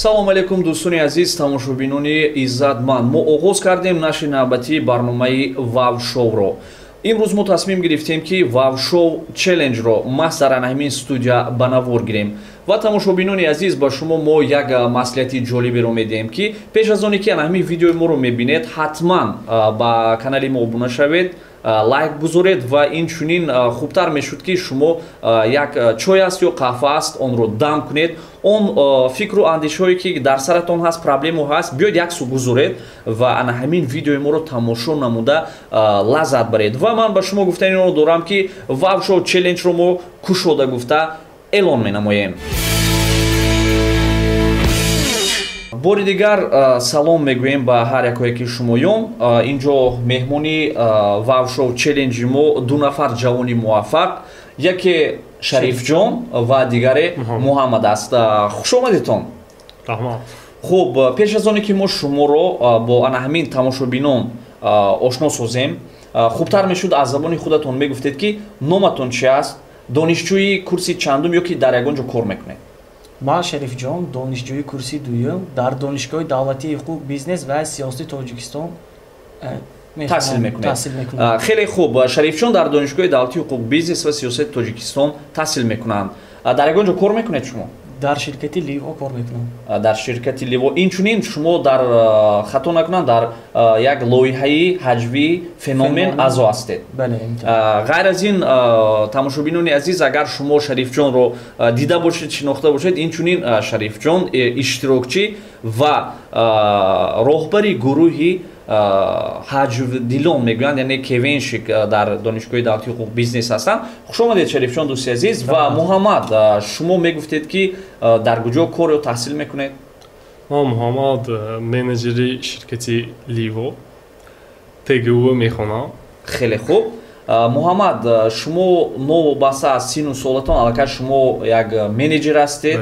Салом алейкум, дӯстони азиз, тамошобинони иззатманд. Мо оғоз кардем нашри навбатии барномаи Вав-шоуро. Имрӯз мо тасмим гирифтем, ки Вав-шоу челленҷро маҳз дар ҳамин студия ба навор гирем. Ва тамошобинони азиз, ба шумо мо як маслиҳати ҷолиберо медиҳем, ки пеш аз оне ки ҳамин видеои моро мебинед, ҳатман ба канали мо обуна шавед, лайк гузоред ва инчунин хубтар мешуд, ки шумо як чой аст ё қаҳва аст, онро дам кунед. Он фикру андешҳое, ки дар саратон ҳаст, проблему ҳаст, биёед як су гузоред ва ана ҳамин видеои моро тамошо намуда лаззат баред. Ва ман ба шумо гуфтаниро дорам, ки Вавшоу челленҷро мо кушода гуфта эълон менамоем. Бори дигар салом мегӯем ба ҳар якое ки шумоён. Инҷо меҳмони Вавшоу челленҷи мо ду нафар ҷавони муваффақ, яке Шарифҷон ва дигаре Муҳаммад аст. Хуш омадедтон. Раҳмат. Хуб, пеш аз оне ки мо шуморо бо ана ҳамин тамошобинон ошно созем, хубтар мешуд аз забони худатон мегуфтед, ки номатон чи аст, донишҷӯи курси чандум ё ки дар ягон ҷо кор мекунед? Ман Шарифҷон, донишҷӯи курси дуюм дар Донишгоҳи давлатии ҳуқуқ, бизнес ва сиёсати Тоҷикистон таҳсил мекунед. Хеле хуб. Шарифҷон дар Донишгоҳи давлатии ҳуқуқ, бизнес ва сиёсати Тоҷикистон таҳсил мекунанд. Дар ягон ҷо кор мекунед шумо? Дар ширкати Ливо кор мекунам. Дар ширкати Ливо. Инчунин шумо дар, хато накунам, дар як лоиҳаи ҳаҷвии Феномен аъзо ҳастед. Бале. Ғайр аз ин, тамошобинони азиз, агар шумо Шарифҷонро дида бошед, шинохта бошед, инчунин Шарифҷон иштирокчӣ ва роҳбари гурӯҳи ҳаҷвдилон мегӯянд, яъне КВНщик дар Донишгоҳи давлатии ҳуқуқ, бизнес ҳастанд. Хуш омадед, Шарифҷон, дӯсти азиз. Ва Муҳаммад, шумо мегуфтед, ки дар куҷо кор ё таҳсил мекунед? Ман Муҳаммад, менеҷери ширкати Ливо, ТГУ мехонам. Хеле хуб. Муҳаммад, шумо новобаста аз сину солатон аллакай шумо як менеҷер ҳастед.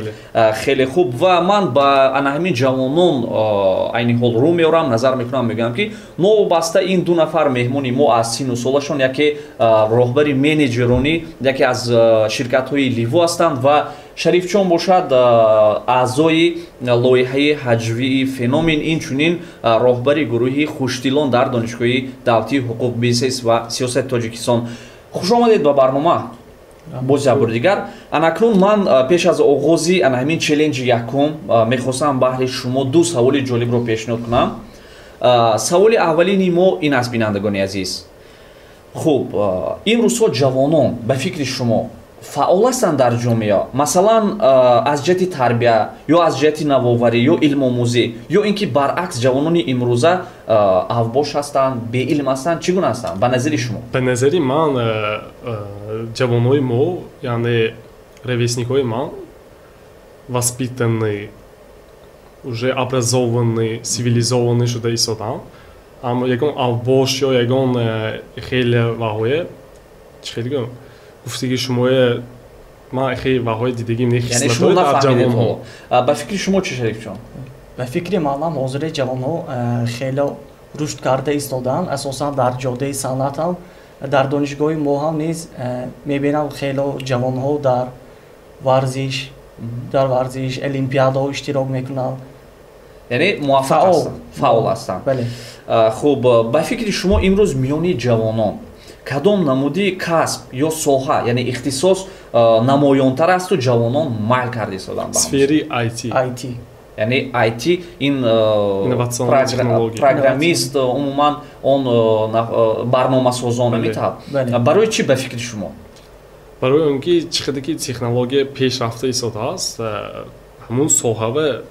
Хеле хуб. Ва ман ба ана ҳамин ҷавонон айни ҳол рӯ меорам, назар мекунам, мегӯям, ки новобаста ин ду нафар меҳмони мо аз сину солашон, яке роҳбари менеҷеронӣ яке аз ширкатҳои Ливо ҳастанд ва Шарифҷон бошад аъзои лоиҳаи ҳаҷвии Феномен, инчунин роҳбари гурӯҳи Хушдилон дар Донишгоҳи давлатии ҳуқуқ, бизнес ва сиёсати Тоҷикистон. Хуш омадед ба барнома боз як бори дигар. Анакнун ман пеш аз оғози ана ҳамин челленҷи якум мехостам баҳри шумо ду саволи ҷолибро пешниҳод кунам. Саволи аввалини мо ин аст, бинандагони азиз. Хуб, имрӯзҳо ҷавонон ба фикри шумо фаъол ҳастанд дар ҷомеа, масалан, аз ҷиҳати тарбия ё аз ҷиҳати навоварӣ ё илмомӯзӣ, ё ин ки баръакс ҷавонони имрӯза авбош ҳастанд, беилм ҳастанд, чӣ гуна ҳастанд ба назари шумо? Ба назари ман, ҷавонои мо, яъне ровесникҳои ман, воспитанный, уже образованный, цивилизованный шуда истоданд, аммо ягон авбош ё ягон хеле ваҳое, чӣ хеле гӯям, гуфтаги шумое, ман хеле ваҳои дидагим не, хислатҳои дар ҷавонҳо. Ба фикри шумо чӣ, Шарифҷон? Ба фикри манам, ҳозири ҷавонҳо хеле рушд карда истодаанд, асосан дар ҷодаи санъат ҳам. Дар донишгоҳи мо ҳам низ мебинам, хеле ҷавонҳо дар варзиш олимпиадаҳо иштирок мекунанд. Яъне муваффақ ҳастанд, фаъол ҳастанд. Бале. Хуб, ба фикри шумо имрӯз миёни ҷавонон кадом намуди касб ё соҳа, яъне ихтисос, намоёнтар асту ҷавонон майл карда истоданд? Сфери IT. IT. Яъне IT, ин программист, умуман он барномасозон метавад. Барои чӣ ба фикри шумо? Барои он ки чӣ қадар ки технология пешрафта истодааст, ҳамун соҳава,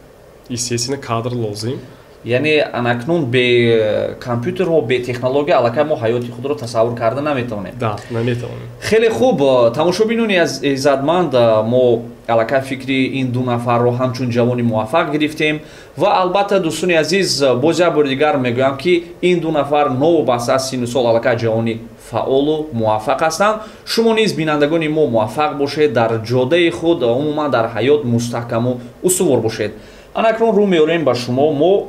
естественно, кадр лозим. Яъне анакнун бе компютерҳо, бе технология аллакай мо ҳаёти худро тасаввур карда наметавонем. Да, наметавонем. Хеле хуб. Тамошобинони иззатманд, мо аллакай фикри ин ду нафарро ҳамчун ҷавони муваффақ гирифтем. Ва албатта, дӯстони азиз, боз як бори дигар мегӯям, ки ин ду нафар новобаста аз сину сол аллакай ҷавони фаъолу муваффақ ҳастанд. Шумо низ, бинандагони мо, муваффақ бошед дар ҷодаи худ, умуман дар ҳаёт мустаҳкаму устувор бошед. Анакнун рӯ меорем ба шумо. Мо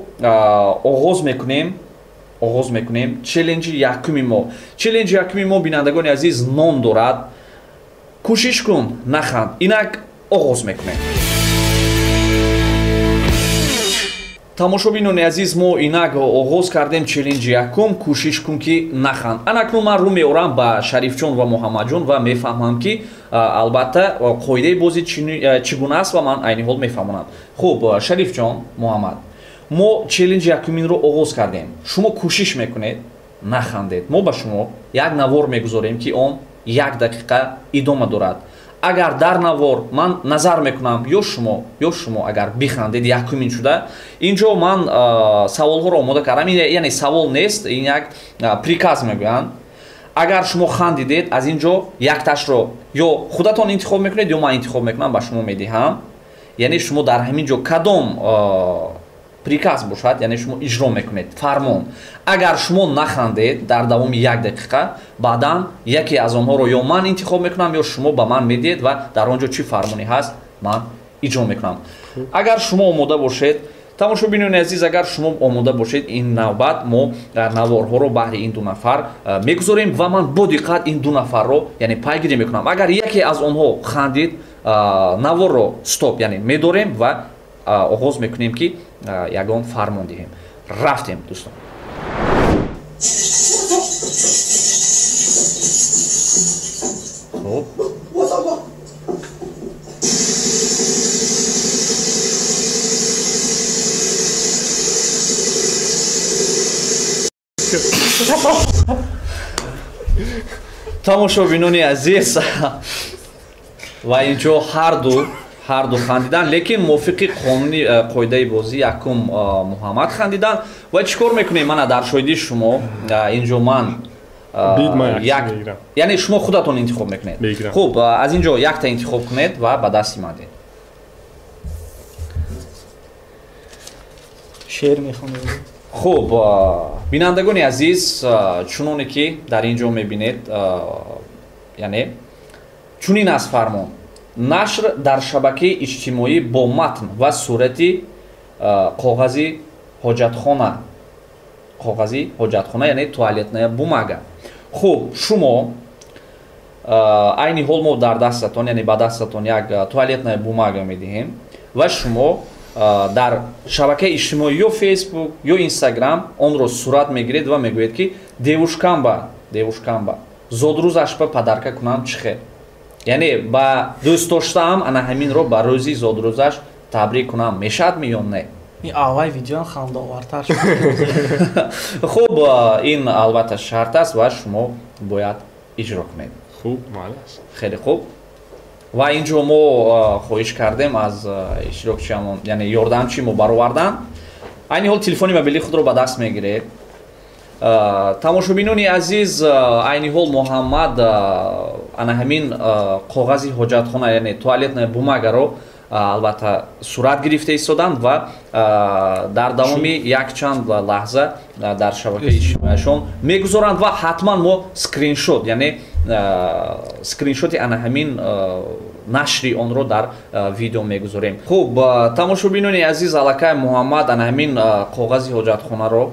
оғоз мекунем челленҷи якуми мо. Челленҷи якуми мо, бинандагони азиз, ном дорад «Кӯшиш кун, наханд». Инак оғоз мекунем. Тамошобинони азиз, мо инак оғоз кардем челленҷи якум, кӯшиш кун ки наханд. Анакнун ман рӯ меорам ба Шарифҷон ва Муҳаммадҷон ва мефаҳмам ки албатта қоидаи бозӣ чӣ гуна аст ва ман айни ҳол мефаҳмонам. Хуб, Шарифҷон, Муҳаммад, мо челленҷи якуминро оғоз кардем. Шумо кӯшиш мекунед нахандед. Мо ба шумо як навор мегузорем ки он як дақиқа идома дорад. Агар дар навор ман назар мекунам, ё шумо агар бихандед якумин шуда, инҷо ман саволҳоро омода кардам. Яъне савол нест, ин як приказ мегӯянд. Агар шумо хандидед, аз инҷо якташро ё худатон интихоб мекунед, ё ман интихоб мекунам, ба шумо медиҳам. Яъне шумо дар ҳамин ҷо кадом приказ бошад, яъне шумо иҷро мекунед, фармон. Агар шумо нахандед дар давоми як дақиқа, баъдан яке аз онҳоро ё ман интихоб мекунам, ё шумо ба ман медиҳед ва дар он ҷо чӣ фармоне ҳаст, ман иҷро мекунам. Агар шумо омода бошед, тамошобинони азиз, агар шумо омода бошед, ин навбат мо наворҳоро баҳри ин ду нафар мегузорем ва ман бо диққат ин ду нафарро яъне пайгирӣ мекунам. Агар яке аз онҳо хандид, наворро стоп, яъне медорем ва оғоз мекунем ки ягон фармон диҳем. Рафтем, дӯстон. Хуб. Тамошобинони азиз, ва инҷо ҳар ду хандидан, лекин мувофиқи қонуни қоидаи бозӣ якум Муҳаммад хандидан. Ва чӣ кор мекунем? Мана дар шоҳидии шумо инҷо ман яъне шумо худатон интихоб мекунед. Хуб, аз инҷо якта интихоб кунед ва ба дасти ман диҳед. Шеър мехонем. Хуб, бинандагони азиз, чуноне ки дар инҷо мебинед, яъне чунин аст фармон. Нашр дар шабакаи иҷтимоӣ бо матн ва сурати коғази ҳоҷатхона, коғази ҳоҷатхона, яъне туалетная бумага. Хуб, шумо айни ҳол мо дар дастатон, яъне ба дастатон як туалетная бумага медиҳем ва шумо дар шабакаи иҷтимоӣ ё Facebook ё Instagram онро сурат мегиред ва мегӯед ки девушкамба зодрӯзаш ба падарка кунам чӣ хел? Яъне ба дӯст доштаам ана ҳаминро ба рӯзи зодрӯзаш табрик кунам мешавад ми ё не? Ин аввали видеоам хандаовартар шуд. Хуб, ин албатта шарт аст ва шумо бояд иҷро кунед. Хуб, маълаш. Хеле хуб. Ва инҷо мо хоҳиш кардем аз иштирокчиамон, яъне ёрдамчи мо баровардан. Айни ҳол телефони мобилии худро ба даст мегиред. Тамошобинони азиз, айни ҳол Муҳаммад ана ҳамин коғази ҳоҷатхона, яъне туалетная бумагаро албатта сурат гирифта истоданд ва дар давоми якчанд лаҳза дар шабакаи иҷтимоияшон мегузоранд ва ҳатман мо скриншот, яъне скриншоти ана ҳамин нашри онро дар видео мегузорем. Хуб, тамошобинони азиз, аллакай Муҳаммад ана ҳамин коғази ҳоҷатхонаро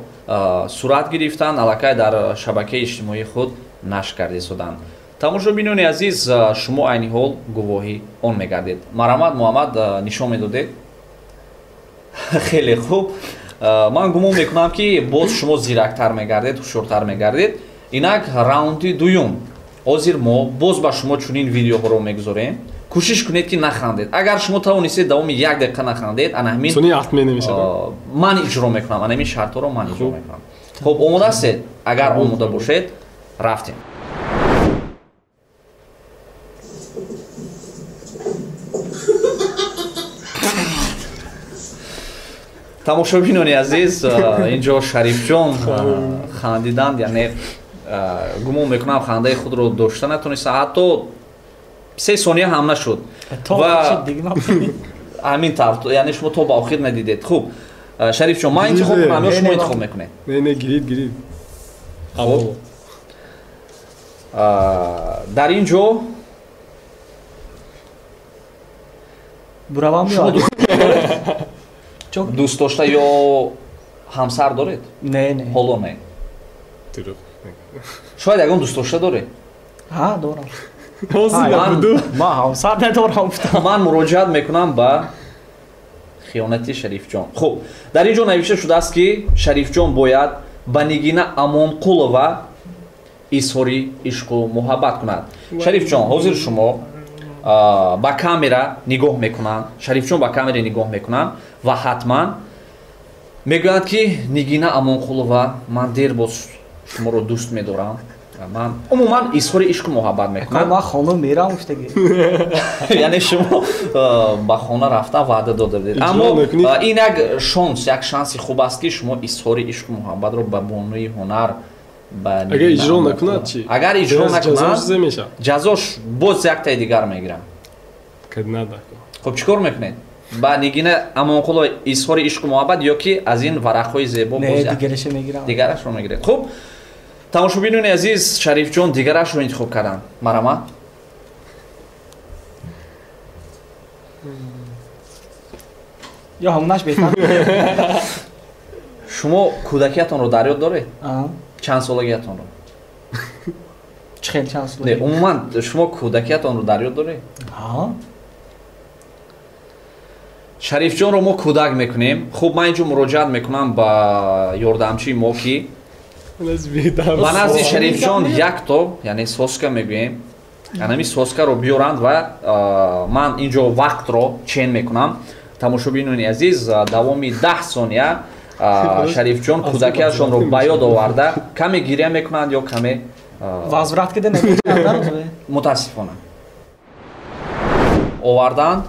сурат гирифтанд, аллакай дар шабакаи иҷтимоии худ нашр карда истоданд. Тамошобинони азиз, шумо айни ҳол гувоҳи он мегардед. Марҳамат, Муҳаммад, нишон медодед. Хеле хуб. Ман гумон мекунам ки боз шумо зирактар мегардед, ҳушёртар мегардед. Инак раунди дуюм. Ҳозир мо боз ба шумо чунин видеоҳоро мегузорем. Кӯшиш кунед ки нахандед. Агар шумо тавонистед давоми як дақиқа нахандед, ана ҳамин ман иҷро мекунам, ана ҳамин шартҳоро ман иҷро мекунам. Хуб, омода ҳастед? Агар омода бошед, рафтем. Тамошобинони азиз, инҷо Шарифҷон хандиданд, яъне гумон мекунам хандаи худро дошта натониста, ҳатто 3 сония ҳам нашуд. Ва ҳамин тавр, яъне шумо то ба охир надидед. Хуб, Шарифҷон, ман интихоб кунам ё шумо интихоб мекунед? Не, не, гирид, гирид. Хуб, дар ин ҷо буравам ё дӯст дошта ё ҳамсар доред? Не, не. Ҳоло не. Шояд ягон дӯст дошта доред? Ҳа, дорам. Ман ҳамсар надорам. Ман муроҷиат мекунам ба Хиёнати Шарифҷон. Хуб, дар ин ҷо навишта шудааст, ки Шарифҷон бояд ба Нигина Амонқулова изҳори ишқу муҳаббат кунад. Шарифҷон, ҳозир шумо ба камера нигоҳ мекунанд, Шарифҷон ба камера нигоҳ мекунанд ва ҳатман мегӯянд, ки Нигина Амонқулова, ман дер боз шуморо дӯст медорам. Ман умуман изҳори ишқу муҳаббат мекунам. Ман хона мерам гуфтаги. Яъне шумо ба хона рафтан ваъда дода будед. Аммо ин як шонс, як шанси хуб аст, ки шумо изҳори ишқу муҳаббатро ба бонуи ҳунар агар иҷро накунад чӣ? Агар иҷро накунад, ҷазош боз яктаи дигар мегирам. Хуб, чӣ кор мекунед? Ба Нигина Амонқулова изҳори ишқу муҳаббат ё ки аз ин варақҳои зебо боз дигарашро мегирам? Дигарашро мегиред. Хуб, тамошобинони азиз, Шарифҷон дигарашро интихоб карданд. Марҳамат. Ё ҳамонаш беҳтар. Шумо кӯдакиятонро дар ёд доред? Чанд солагиятонро? Чӣ хел чанд солагӣ? Не, умуман шумо кӯдакиятонро дар ёд доред? Шарифҷонро мо кӯдак мекунем. Хуб, ман инҷо муроҷиат мекунам ба ёрдамчии мо, ки ба назди Шарифҷон якто, яъне соска мегӯем, ҳамин соскаро биёранд ва ман инҷо вақтро чен мекунам. Тамошобинони азиз, давоми 10 сония Шарифҷон кӯдакиашонро ба ёд оварда каме гиря мекунанд ё каме возврат кида намекунанд. Мутаассифона оварданд.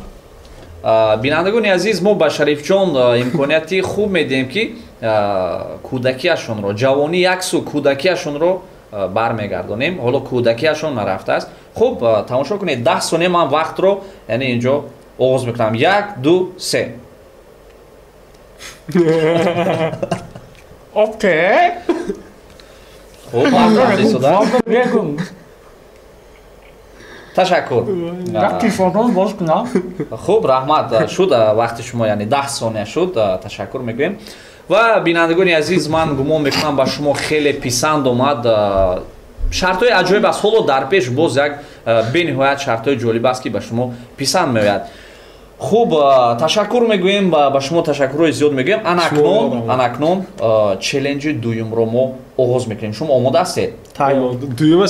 Бинандагони азиз, мо ба Шарифҷон имконияти хуб медиҳем, ки кӯдакиашонро, ҷавонӣ як су, кӯдакиашонро бармегардонем. Ҳоло кӯдакиашон нарафтааст. Хуб, тамошо кунед, 10 сония ман вақтро яъне инҷо оғоз мекунам. 1, 2, 3. Окей. Хуб, вақт рафта истодааст. Ташаккур. Хуб, раҳмат. Шуд вақти шумо, яъне 10 сония шуд. Ташаккур мегӯем. Ва бинандагони азиз, ман гумон мекунам ба шумо хеле писанд омад. Шартҳои аҷоиб аст. Ҳоло дар пеш боз як бениҳоят шартҳои ҷолиб аст, ки ба шумо писанд меояд. Хуб, ташаккур мегӯем, ба шумо ташаккурҳои зиёд мегӯем. Анакнон челленҷи дуюмро мо оғоз мекунем. Шумо омода ҳастед?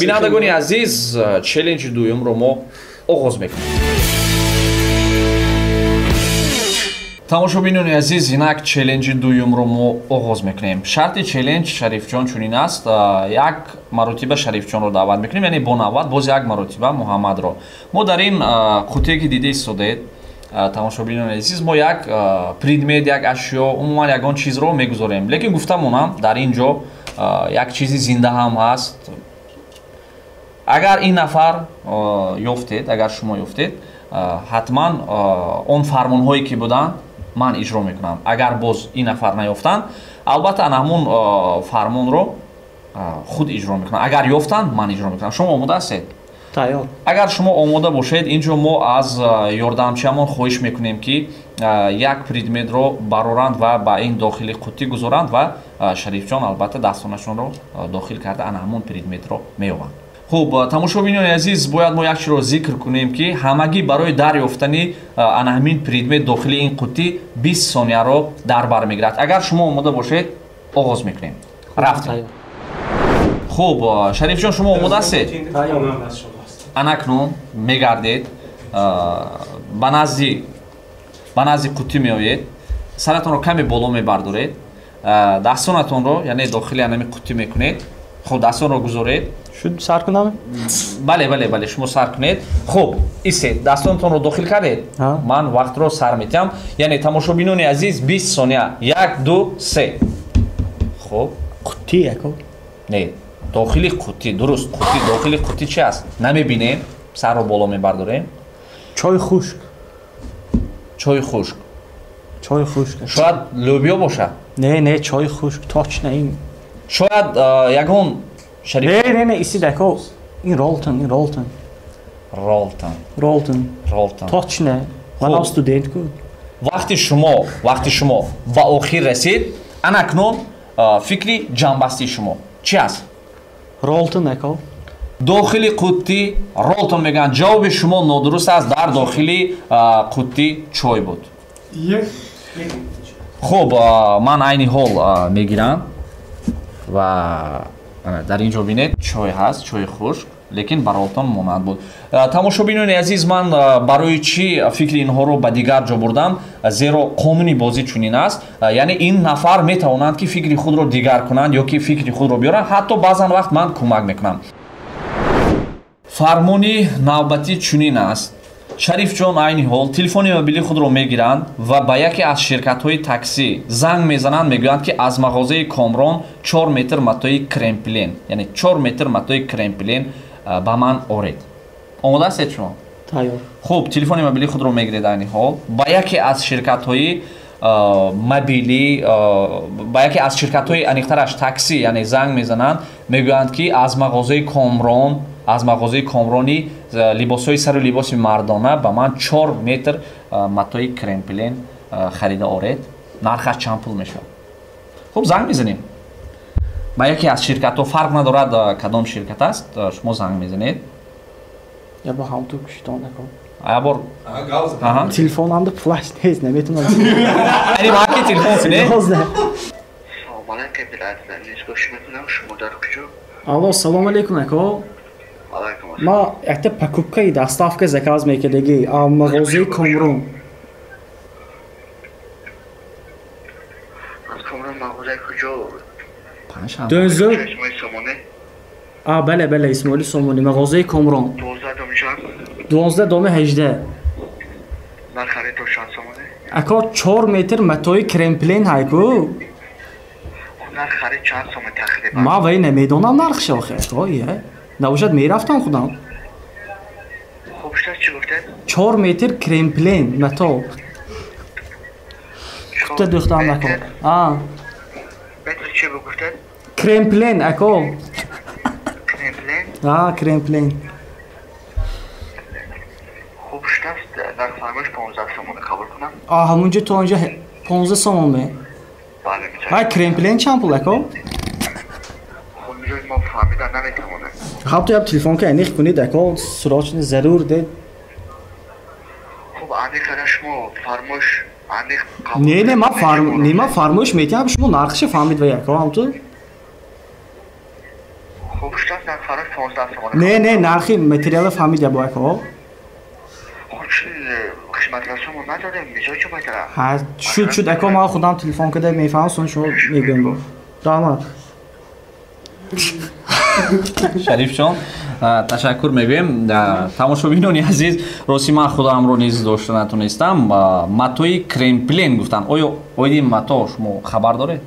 Бинандагони азиз, челленҷи дуюмро мо оғоз мекунем. Тамошобинони азиз, инак челленҷи дуюмро мо оғоз мекунем. Шарти челленҷ Шарифҷон чунин аст. Як маротиба Шарифҷонро даъват мекунем, яъне бо навбат боз як маротиба Муҳаммадро. Мо дар ин қутие ки дида истодед, тамошобинони азиз, мо як предмет, як ашё, умуман ягон чизро мегузорем. Лекин гуфта монам, дар ин ҷо як чизи зинда ҳам ҳаст. Агар ин нафар ёфтед, агар шумо ёфтед, ҳатман он фармонҳое ки буданд ман иҷро мекунам. Агар боз ин нафар наёфтанд, албатта ана ҳамун фармонро худ иҷро мекунам. Агар ёфтанд, ман иҷро мекунам. Шумо омода ҳастед? Тайёр. Агар шумо омода бошед, инҷо мо аз ёрдамчиамон хоҳиш мекунем, ки як предметро бароранд ва ба ин дохили қуттӣ гузоранд ва Шарифҷон албатта дастонашонро дохил карда ана ҳамун предметро меёбанд. Хуб, тамошобинони азиз, бояд мо як чиро зикр кунем, ки ҳамагӣ барои дарёфтани ана ҳамин предмет дохили ин қуттӣ 20 сонияро дар бар мегирад. Агар шумо омода бошед, оғоз мекунем. Рафтем. Хуб, Шарифҷон, шумо омода ҳастед? Анакнун мегардед, ба назди қуттӣ меоед, саратонро каме боло мебардоред, дастонатонро яъне дохили ана ҳамин қуттӣ мекунед. Хуб, дастонро гузоред. Шуд сар кунам? Бале, бале, бале, шумо сар кунед. Хуб, истед, дастонатонро дохил кардед? Ман вақтро сар метиҳам. Яъне тамошобинони азиз, 20 сония. 1, 2, 3. Хуб. Қуттӣ яко? Не, дохили қуттӣ, дуруст, қуттӣ, дохили қуттӣ чи аст? Намебинем, сарро боло мебардорем. Чойи хушк. Чойи хушк. Чойи хушк. Шояд лӯбиё бошад? Не, не, чойи хушк, точно ин. Шояд ягон Шариф. Не, не, не, истид ако. Ин Ролтон, ин Ролтон. Ролтон. Ролтон. Ролтон. Точно. Манам студент ку. Вақти шумо ба охир расид, анакнун фикри ҷамъбастии шумо чӣ аст? Ролтон ако. Дохили қуттӣ Ролтон мегӯянд. Ҷавоби шумо нодуруст аст. Дар дохили қуттӣ чой буд. Хуб, ман айни ҳол мегирам ва дар ин ҷо бинед, чой ҳаст, чои хушк, лекин баротон монанд буд. Тамошобинони азиз, ман барои чӣ фикри инҳоро ба дигар ҷо бурдам? Зеро қонуни бозӣ чунин аст, яъне ин нафар метавонанд, ки фикри худро дигар кунанд ё ки фикри худро биёранд, ҳатто баъзан вақт ман кӯмак мекунам. Фармони навбатӣ чунин аст. Шарифҷон айни ҳол телефони мобилии худро мегиранд ва ба яке аз ширкатҳои таксӣ занг мезананд, мегӯянд, ки аз мағозаи Комрон 4 метр матои кремплен, яъне 4 метр матои кремплен ба ман оред. Омода ҳастед шумо? Тайёр. Хуб, телефони мобилии худро мегиред айни ҳол, ба яке аз ширкатҳои мобилӣ, ба яке аз ширкатҳои аниқтараш таксӣ, яъне занг мезананд, мегӯянд, ки аз мағозаи Комрон, аз мағозаи Комрони либосҳои сару либоси мардона ба ман 4 метр матои кремплен харида оред. Нархаш чанд пул мешавад? Хуб, занг мезанем ба яке аз ширкатҳо, фарқ надорад кадом ширкат аст, шумо занг мезанед. Я бо ҳамту кушитон накун. Ябор. Телефонамда флаш нест, наметавонам. Яъне маки телефон кунед? Салом алайкум, низ гӯш мекунам, шумо дар куҷо? Алло, салом алейкум, ако. Ма якта покупкаи доставка заказ мекардагӣ аз мағозаи Комрон. Аз Комрон мағозаи куҷо? Дӯзу. Исмоили Сомонӣ? А, бале, бале, Исмоили Сомонӣ, мағозаи Комрон. 12 доми чанд? 12 доми 18. Нарх харид то чанд сомонӣ? Ако, 4 метр матои кремплен ҳайку. Нарх харид чанд сомонӣ тақрибан? Ма вай намедонам нархша охе, ако, ие. Набошад, мерафтам худам. Хуб, шуд, чӣ гуфтед? 4 метр кремплен мато. Кута духтам ако. А. Метр чӣ гуфтед? Кремплен ако. Кремплен? А, кремплен. Хуб, шуд, нарх фармоиш 15 сомонӣ қабул кунам? А, ҳамунҷо то онҷо 15 сомон ме? Бале. Ҳай, кремплен чанд пул ако? Хуб, мо фаҳмида наметавонем. Ҳабто яб телефон ки аниқ кунед ако, срочно зарур де. Хуб, аниқ кара шумо фармоиш аниқ қабул. Не, не, ма фарм, не, ма фармоиш метиҳам, шумо нархша фаҳмид ва ако ҳамту. Хуб, шуд, нарх фармоиш 15 сомонӣ. Не, не, нархи материала фаҳмид ябо ако. Хуб, хизматрасомо надорем, мизоҷ омада. Ҳа, шуд, шуд, ако, ман худам телефон карда мефаҳмам, сон шумо мегӯем бо. Раҳмат. Шарифҷон, ташаккур мегӯем. Тамошобинони азиз, рости ман худамро низ дошта натонистам. Матои кремплен гуфтанд. Оё оиди мато шумо хабар доред?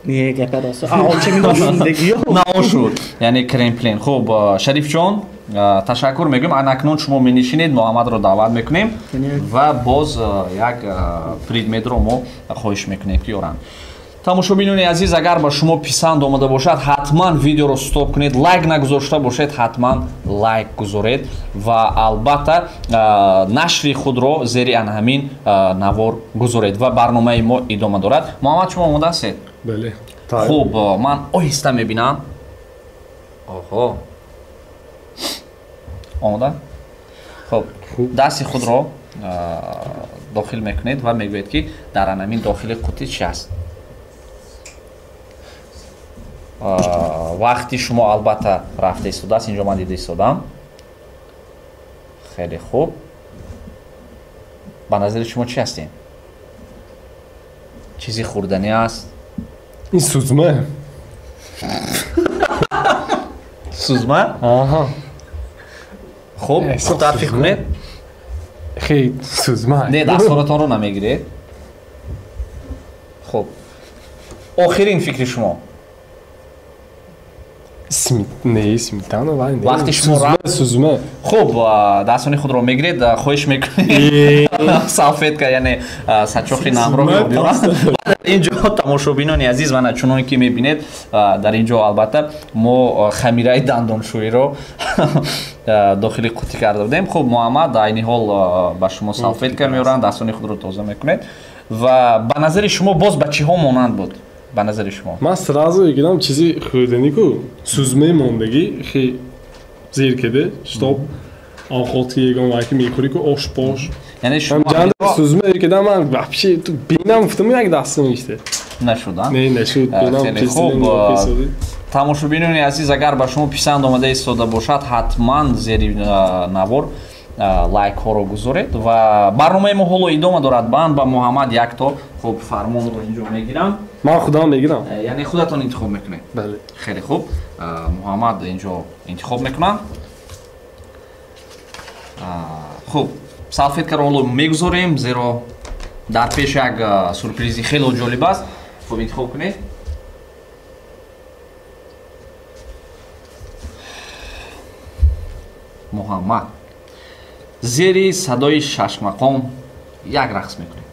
Не, гапа рост. Онча миношундагиё. Наошуд, яъне кремплен. Хуб, Шарифҷон, ташаккур мегӯем. Анакнун шумо менишинед, Муҳаммадро даъват мекунем ва боз як предметро мо хоҳиш мекунем, ки ёранд. Тамошобинони азиз, агар ба шумо писанд омада бошад, ҳатман видеоро стоп кунед, лайк нагузошта бошед, ҳатман лайк гузоред ва албатта нашри худро зери ан ҳамин навор гузоред ва барномаи мо идома дорад. Муҳаммад, шумо омода ҳастед? Бале. Хуб, ман оҳиста мебинам. Оҳо. Омода? Хуб, дасти худро дохил мекунед ва мегӯед, ки дар ан ҳамин дохили қутӣ чи аст. Вақти шумо албатта рафта истодааст, инҷо ман дида истодам. Хеле хуб. Ба назари шумо чӣ ҳастем? Чизи хӯрданӣ аст? Ин сӯзма. Сӯзма? Аҳа. Хуб, хубтар фикр кунед. Хеле сӯзма. Не, дастҳоятонро намегиред. Хуб. Охирин фикри шумо. Не, сметана, вай, не. Вақти шумо сӯзма. Хуб, дастони худро мегиред, хоҳиш мекунед салфетка, яъне сачоқи намро биёранд. Инҷо тамошобинони азиз, мана чуноне ки мебинед, дар инҷо албатта мо хамираи дандоншӯиро дохили қутӣ карда будем. Хуб, Муҳаммад, айни ҳол ба шумо салфетка меоранд, дастони худро тоза мекунед ва ба назари шумо боз ба чиҳо монанд буд? Ба назари шумо? Ман сразу мегирам чизи хӯрданӣ ку, сӯзмаи мондагӣ хе зер кеде, чтоб Овқати ягон вайки мехӯрӣ ку ош бош. Яъне шумо ҷанда сузма кардам, ман вообще ту бинам гуфтам як дастам иште. Нашуд, а? Не, нашуд. Бинам хуб. Тамошобинони азиз, агар ба шумо писанд омада истода бошад, ҳатман зери навор лайкҳоро гузоред ва барномаи мо ҳоло идома дорад. Ман ба Муҳаммад якто хуб фармонро инҷо мегирам. Ман худам мегирам. Яъне худатон интихоб мекунед? Бале. Хеле хуб. Муҳаммад инҷо интихоб мекунам. Хуб, салфеткаро ҳоло мегузорем, зеро дар пеш як сюрпризи хеле ҷолиб аст. Хуб, интихоб кунед. Муҳаммад зери садои шашмақом як рақс мекунед.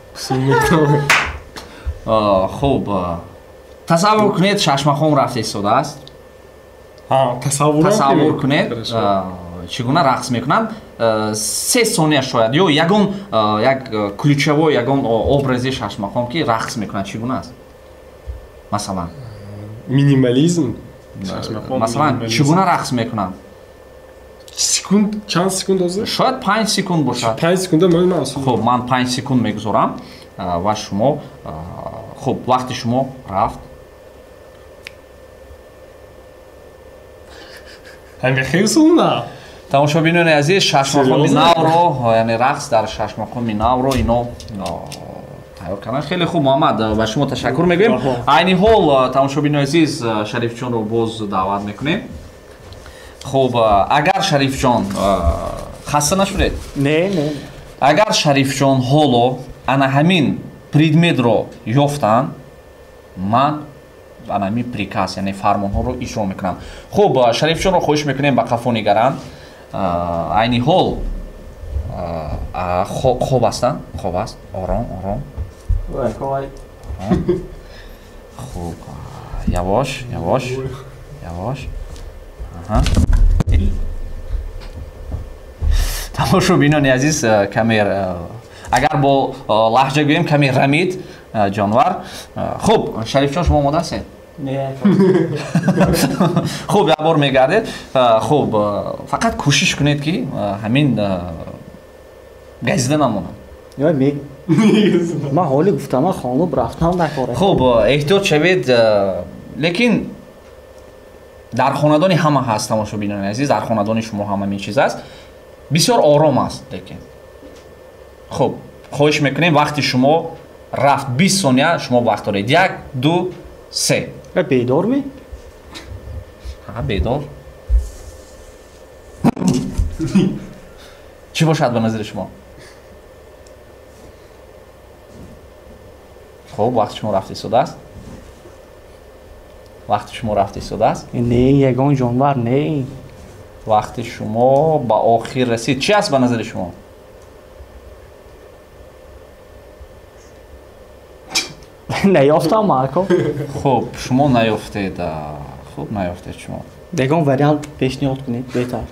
Хуб, тасаввур кунед шашмақом рафта истодааст. Тасаввур кунед чӣ гуна рақс мекунанд. 3 сония шояд ё ягон як ключевой ягон образи шашмақом ки рақс мекунад чӣ гуна аст? Масалан минимализм. Масалан чӣ гуна рақс мекунанд? Секунд, чанд секунд ҳозир? Шояд 5 секунд бошад. 5 секунда ман. Хуб, ман 5 секунд мегузорам ва шумо хуб, вақти шумо рафт. Ҳамин хел сунна. Тамошобинони азиз, шашмақоми навро, яъне рақс дар шашмақоми навро ино тайёр карданд. Хеле хуб, Муҳаммад, ба шумо ташаккур мегӯем. Айни ҳол тамошобинони азиз, Шарифҷонро боз даъват мекунем. Хуб, агар Шарифҷон хаста нашудед? Не, не. Агар Шарифҷон ҳоло ана ҳамин предметро ёфтанд, ман ана ҳамин приказ, яъне фармонҳоро иҷро мекунам. Хуб, Шарифҷонро хоҳиш мекунем ба қафо нигаранд. Айни ҳол хоб ҳастанд? Хоб аст. Ором, ором. Хуб, явош, явош, явош. Тамошобинони азиз, каме агар бо лаҳҷа гӯем, каме рамид ҷонвар. Хуб, Шарифҷон, шумо омода ҳастед? Не. Хуб, як бор мегардед. Хуб, фақат кӯшиш кунед ки ҳамин газида намонад. Ман ҳоли гуфтам, ман хонуб рафтам накора. Хуб, эҳтиёт шавед, лекин дар хонадони ҳама ҳаст, тамошобинони азиз, дар хонадони шумо ҳам ҳамин чиз аст. Бисёр ором аст, лекин. Хуб, хоҳиш мекунем, вақти шумо рафт, 20 сония шумо вақт доред. 1, 2, 3. Бедор ми? Ҳа, бедор. Чӣ бошад ба назари шумо? Хуб, вақти шумо рафта истодааст. Вақти шумо рафта истодааст? Не, ягон ҷонвар не. Вақти шумо ба охир расид. Чӣ аст ба назари шумо? Наёфтам, Марко. Хуб, шумо наёфтед. Хуб, наёфтед шумо. Ягон вариант пешниҳод кунед, беҳтар.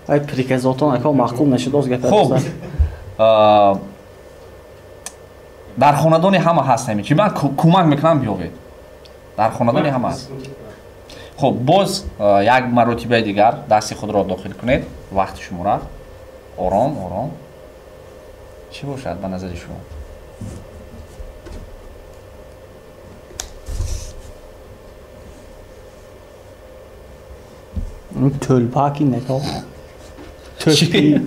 Ай приказотон ака маъқул нашуд, оз гапа. Хуб. Дар хонадони ҳама ҳаст ҳамин чӣ. Ман кӯмак мекунам, биёвед. Дар хонадони ҳама аст. Хуб, боз як маротибаи дигар дасти худро дохил кунед. Вақти шумо рафт. Ором, ором. Чӣ бошад ба назари шумо? Тӯлпаки нето. Тӯпи.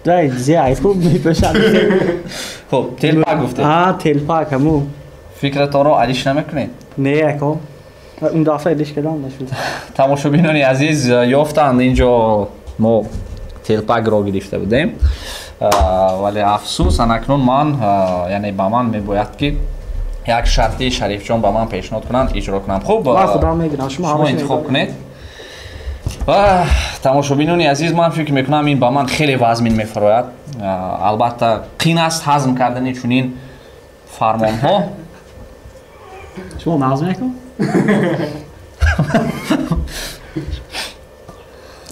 Дай, зе айфу мепӯшад. Хуб, телпак гуфтед. Ҳа, телпак ҳаму. Фикратонро алиш намекунед? Не, ако. Он дафъа алиш кардам нашуд. Тамошобинони азиз, ёфтанд инҷо мо телпакро гирифта будем. Вале афсӯс, анакнун ман, яъне ба ман мебояд ки як шарти Шарифҷон ба ман пешниҳод кунанд, иҷро кунам. Хуб, ман худам мегирам, шумо интихоб кунед. Тамошобинони азиз, ман фикр мекунам ин ба ман хеле вазмин мефарояд. Албатта қин аст ҳазм кардани чунин фармонҳо. Шумо нағз мекун?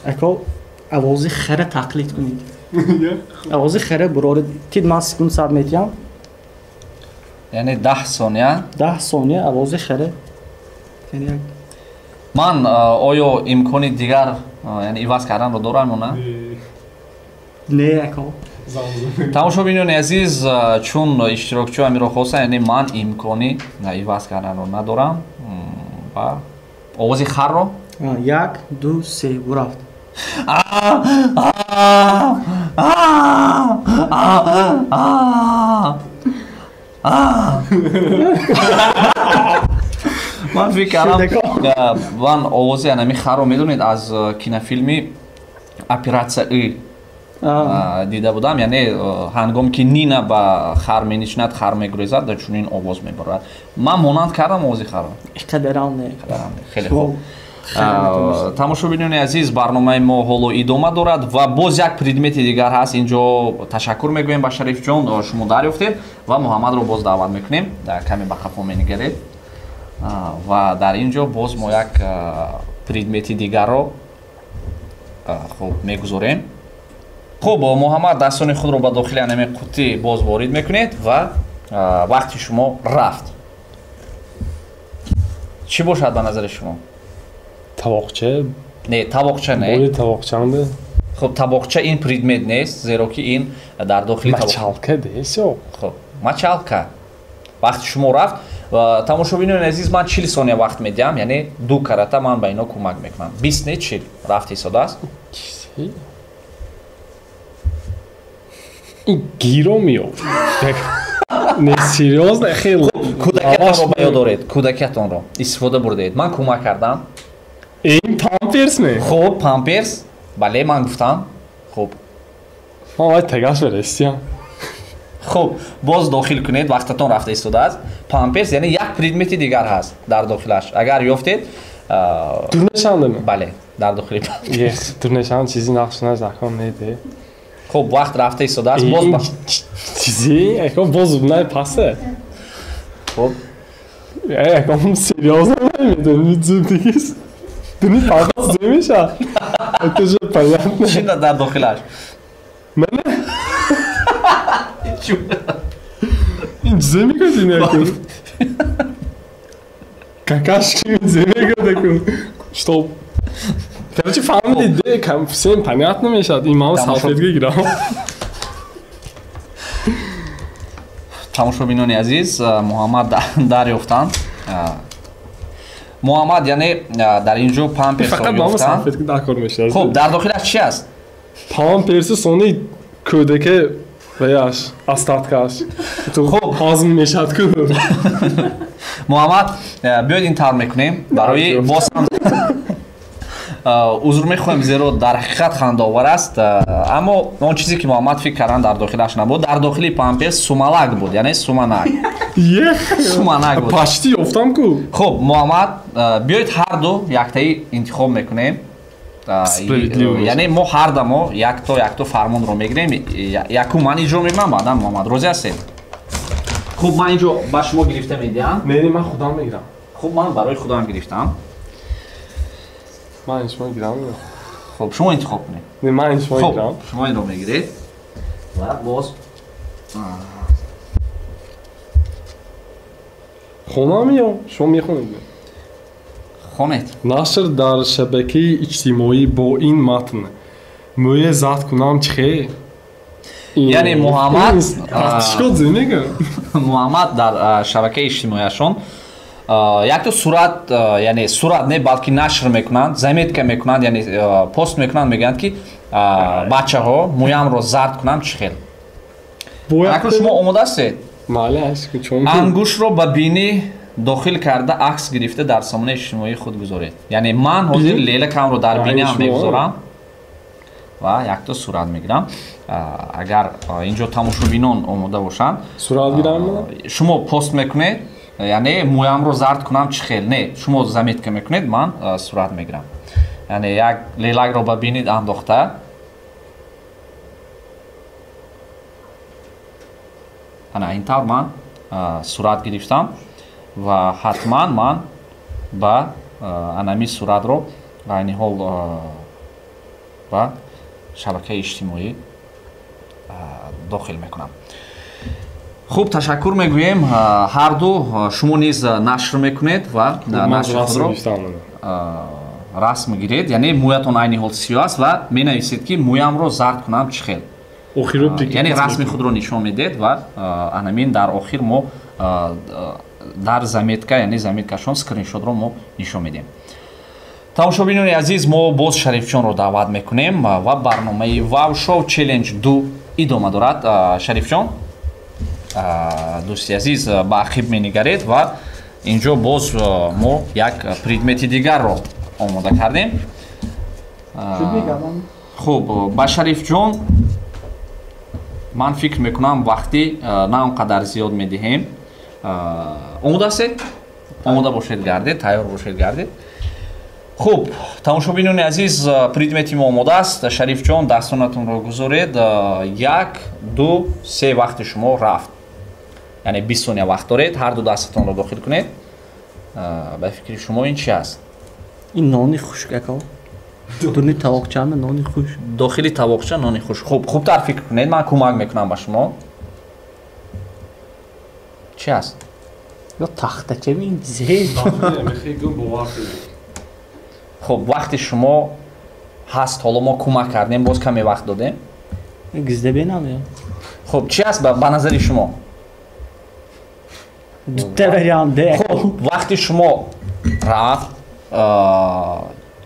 Ако овози хара тақлид кунед. Овози хара буроред. Тид ман секунд саб метиҳам. Яъне 10 сония. 10 сония овози хара. Яъне ман оё имкони дигар, яъне иваз карданро дорам ё на? Не, ако. Тамошобинони азиз, чун иштирокчиҳо амиро хостанд, яъне ман имкони иваз карданро надорам ва овози харро 1, 2, 3 бурафт. Ман фикр кардам, ман овози анами харро медонед аз кинофилми Операция И дида будам, яъне ҳангоме ки Нина ба хар менишинад, хар мегурезад, дар чунин овоз мебарад. Ман монанд кардам овози харро? Қадарам не. Хеле хуб. Тамошобинони азиз, барномаи мо ҳоло идома дорад ва боз як предмети дигар ҳаст. Инҷо ташаккур мегӯем ба Шарифҷон, шумо дарёфтед ва Муҳаммадро боз даъват мекунем. Каме ба қафо менигаред ва дар ин ҷо боз мо як предмети дигарро хуб мегузорем. Хуб, Муҳаммад дастони худро ба дохили анами қуттӣ боз ворид мекунед ва вақти шумо рафт. Чӣ бошад ба назари шумо? Тавоқча? Не, тавоқча не. Боли тавоқчанде? Хуб, тавоқча ин предмет нест, зеро ки ин дар дохили мачалка дест ё? Хуб, мачалка. Вақти шумо рафт. Тамошобинони азиз, ман 40 сония вақт медиҳам, яъне ду карата ман ба ино кӯмак мекунам. 20 не 40 рафт истодааст. Ин гиро меёб. Не, серьёзно, хеле. Кӯдакиятонро ба ёд доред, кӯдакиятонро истифода бурдед. Ман кӯмак кардам. Ин памперс не? Хуб, памперс. Бале, ман гуфтам. Хуб. Ман вай тагаш берестиям. Хуб, боз дохил кунед, вақтатон рафта истодааст. Памперс, яъне як предмети дигар ҳаст дар дохилаш. Агар ёфтед, дурнешандаме? Бале, дар дохили памперс. Дурнешанд чизи нақш назакон неде. Хуб, вақт рафта истодааст. Боз чизи, эко боз най пасе. Хуб. Эко серьёзно намедонам, дигис. Дуни памперс намеша. Это же понятно. Чи дар дохилаш? Мане? Ин чизе мегӯяд ин якун? Какашки чизе мегӯяд якун? Что? Короче, фаҳмидед, де, всем понятно мешавад. Ин ман салфетка гирам. Тамошобинони азиз, Муҳаммад дарёфтанд. Муҳаммад, яъне дар ин ҷо памперсро ёфтанд. Фақат салфетка даркор мешавад. Хуб, дар дохилаш чи аст? Памперси сони кӯдаке ваяш, остаткаш. Хуб, ҳазм мешавад ку. Муҳаммад, биёед ин тавр мекунем. Барои боз ҳам узр мехоҳем, зеро дар ҳақиқат хандаовар аст, аммо он чизе ки Муҳаммад фикр кардан дар дохилаш набуд. Дар дохили памперс сумалак буд, яъне суманак. Суманак буд. Почти ёфтам ку. Хуб, Муҳаммад, биёед ҳар ду яктаи интихоб мекунем. Яъне мо ҳар дамо якто фармонро мегирем. Якум ман иҷро мекунам, баъдан Муҳаммад. Розӣ ҳастед? Хуб, ман инҷо ба шумо гирифта медиҳам. Не, ман худам мегирам. Хуб, ман барои худам гирифтам. Ман шумо гирам. Хуб, шумо интихоб кунед. Не, ман шумо гирам. Хуб, шумо инро мегиред ва боз хонам ё шумо мехонед? Хонед. Нашр дар шабакаи иҷтимоӣ бо ин матн. Мӯе зад кунам чихе? Яъне Муҳаммад чикор мегӯ? Муҳаммад дар шабакаи иҷтимоияшон якто сурат, яъне сурат не, балки нашр мекунанд, заметка мекунанд, яъне пост мекунанд, мегӯянд ки бачаҳо мӯямро зард кунам чӣ хел. Акнун шумо омода ҳастед? Ангушро ба бинӣ дохил карда акс гирифта дар сомонаи иҷтимоии худ гузоред. Яъне ман ҳозир лелакамро дар биниам мегузорам ва якто сурат мегирам. Агар инҷо тамошобинон омода бошанд, сурат гирам, шумо пост мекунед, яъне мӯямро зард кунам чӣ хел? Не, шумо заметка мекунед, ман сурат мегирам. Яъне як лелакро ба бинид андохта, ана ин тавр ман сурат гирифтам ва ҳатман ман ба анами суратро айни ҳол ба шабакаи иҷтимоӣ дохил мекунам. Хуб, ташаккур мегӯем ҳар ду. Шумо низ нашр мекунед ва нашри худро расм гиред, яъне мӯятон айни ҳол сиёҳ аст ва менависед ки мӯямро зард кунам чӣ хел. Яъне расми худро нишон медиҳед ва анамин дар охир мо дар заметка, яъне заметкашон скриншотро мо нишон медиҳем. Тамошобинони азиз, мо боз Шарифҷонро даъват мекунем ва барномаи Вав Шоу Челлендж 2 идома дорад. Шарифҷон, дӯсти азиз, ба ақиб менигаред ва инҷо боз мо як предмети дигарро омода кардем. Хуб, ба Шарифҷон ман фикр мекунам вақти на он қадар зиёд медиҳем. Омода ҳастед? Омода бошед, гардед, тайёр бошед, гардед. Хуб, тамошобинони азиз, предмети мо омода аст. Шарифҷон, дастонатонро гузоред. 1, 2, 3 вақти шумо рафт. Яъне 20 сония вақт доред, ҳар ду дастатонро дохил кунед. Ба фикри шумо ин чи аст? Ин нони хушк ако. Дуни тавоқча нони хушк. Дохили тавоқча нони хушк. Хуб, хубтар фикр кунед, ман кӯмак мекунам ба шумо. Чи аст? Ё тахтача ин зед. Хуб, вақти шумо ҳаст, ҳоло мо кӯмак кардем, боз каме вақт додем. Гизда бенам ё. Хуб, чи аст ба назари шумо? Дута вариант де. Хуб, вақти шумо рафт,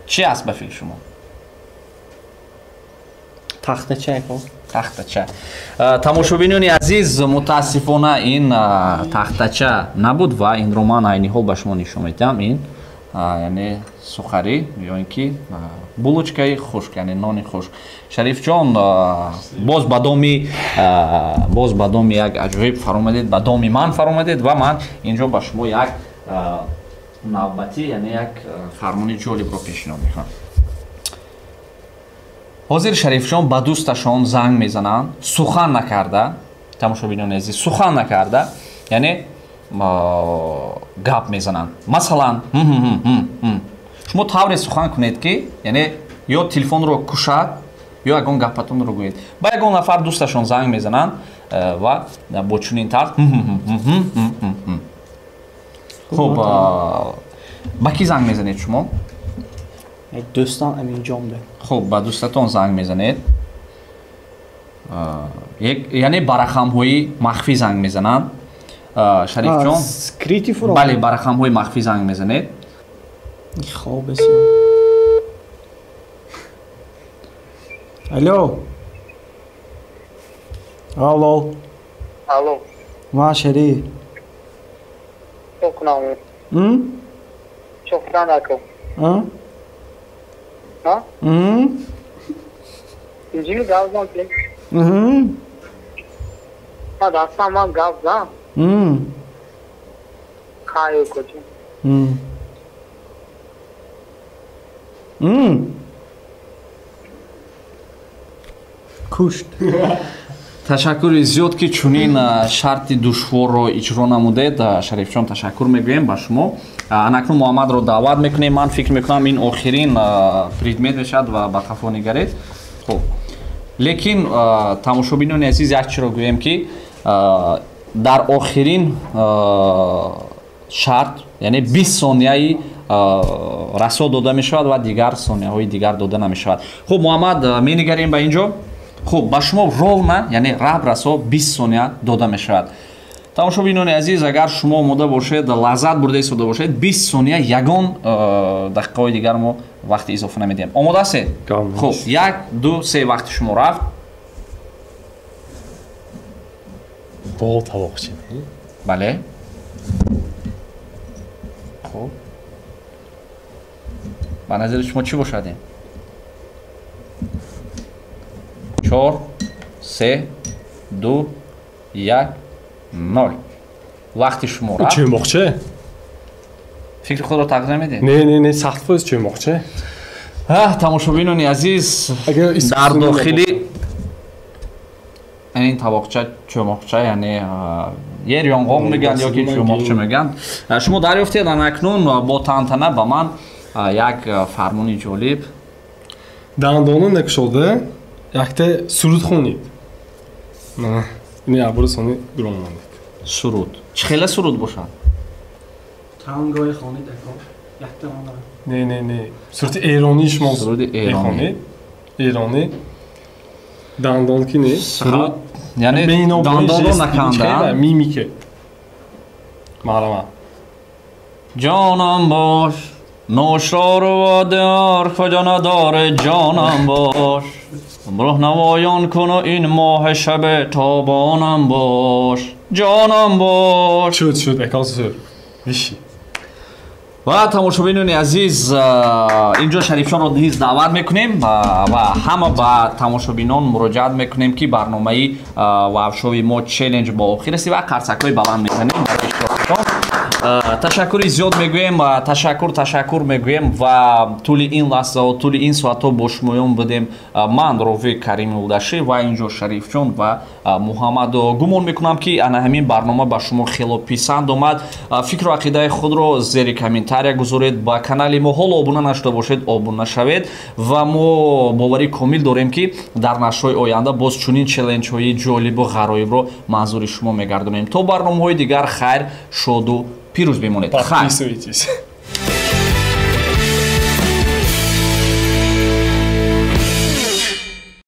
чи аст ба фикри шумо? Тахтача ако. Тахтача. Тамошобинони азиз, мутаассифона ин тахтача набуд ва инро ман айни ҳол ба шумо нишон медиҳам. Ин яъне сухарӣ ё ин ки булочкаи хушк, яъне нони хушк. Шарифҷон, боз ба доми як аҷоиб фаромадед, ба доми ман фаромадед ва ман инҷо ба шумо як навбатӣ, яъне як фармони ҷолибро пешниҳод мекунам. Ҳозир Шарифҷон ба дӯсташон занг мезананд, сухан накарда, тамошобинони азиз, сухан накарда, яъне гап мезананд. Масалан, шумо тавре сухан кунед ки, яъне ё телефонро кушад, ё ягон гапатонро гӯед. Ба ягон нафар дӯсташон занг мезананд ва бо чунин тарз. Хуб, ба кӣ занг мезанед шумо? Дӯстам Аминҷон. Хуб, ба дӯстатон занг мезанед. Яъне ба рақамҳои махфӣ занг мезананд. Шарифҷон, скрити фуро. Бале, ба рақамҳои махфӣ занг мезанед. Хоб аст. Алло. Алло. Алло. Ма Шариф. Чӣ кунам? Чӣ кунам ако? А? Инҷи гап зан ки? Ма дастам ман гап зан. Хай кочи. Кушт. Ташаккури зиёд ки чунин шарти душворро иҷро намудед. Шарифҷон, ташаккур мегӯем ба шумо. Анакнун Муҳаммадро даъват мекунем. Ман фикр мекунам ин охирин предмет мешавад ва ба қафо нигаред. Хуб, лекин тамошобинони азиз, як чиро гӯем ки дар охирин шарт, яъне 20 сонияи расо дода мешавад ва дигар сонияҳои дигар дода намешавад. Хуб, Муҳаммад, менигарем ба инҷо. Хуб, ба шумо ровна, яъне раб расо 20 сония дода мешавад. Тамошобинони азиз, агар шумо омода бошед, лаззат бурда истода бошед, 20 сония ягон дақиқаҳои дигар мо вақти изофа намедиҳем. Омода ҳастед? Хуб, 1, 2, 3 вақти шумо рафт. Бо тавоқча. Бале. Хуб, ба назари шумо чӣ бошад ин? 4, 3, 2, 1, 0. Вақти шумо рафт. Чӯмоқча? Фикри худро тағйир намедиҳед? Не, не, не, сахт фоиз чӯмоқча. Тамошобинони азиз, дар дохили ин тавоқча чӯмоқча, яъне ер ёнғоқ мегӯянд ё ки чӯмоқча мегӯянд. Шумо дарёфтед. Анакнун бо тантана ба ман як фармони ҷолиб. Дандоно накушода якта суруд хонед. Ини абру сони гурон монед. Суруд. Чӣ хела суруд бошад? Тангои хонед ако. Якта монад. Не, не, не. Суруди эронӣ шумо. Суруди эронӣ. Эронӣ. Дандон ки не. Суруд, яъне дандонро накандан. Мимика. Марҳамат. Ҷонам бош, ношору водиёр куҷо надоре, ҷонам бош, роҳнамоён куну ин моҳи шаби тобонам бош, ҷонам бош. Шуд, шуд, экон шуд. Виши. Ва тамошобинони азиз, инҷо Шарифҷонро низ даъват мекунем ва ҳама ба тамошобинон муроҷиат мекунем, ки барномаи вавшови мо челлендж ба охир расид ва қарсакҳои баланд мезанем барои иштирокчиён. Ташаккури зиёд мегӯем, ташаккур, ташаккур мегӯем. Ва тӯли ин лаҳзаҳо, тӯли ин соатҳо бо шумоён будем ман, Рови Карими Улдашӣ, ва инҷо Шарифҷон ва Муҳаммад. Гумон мекунам, ки ана ҳамин барнома ба шумо хело писанд омад. Фикру ақидаи худро зери комментария гузоред. Ба канали мо ҳоло обуна нашуда бошед, обуна шавед. Ва мо боварӣ комил дорем, ки дар нашрҳои оянда боз чунин челленҷҳои ҷолибу ғароибро манзури шумо мегардонем. То барномаҳои дигар хайр, шоду пирӯз бимонед. Подписывайтесь.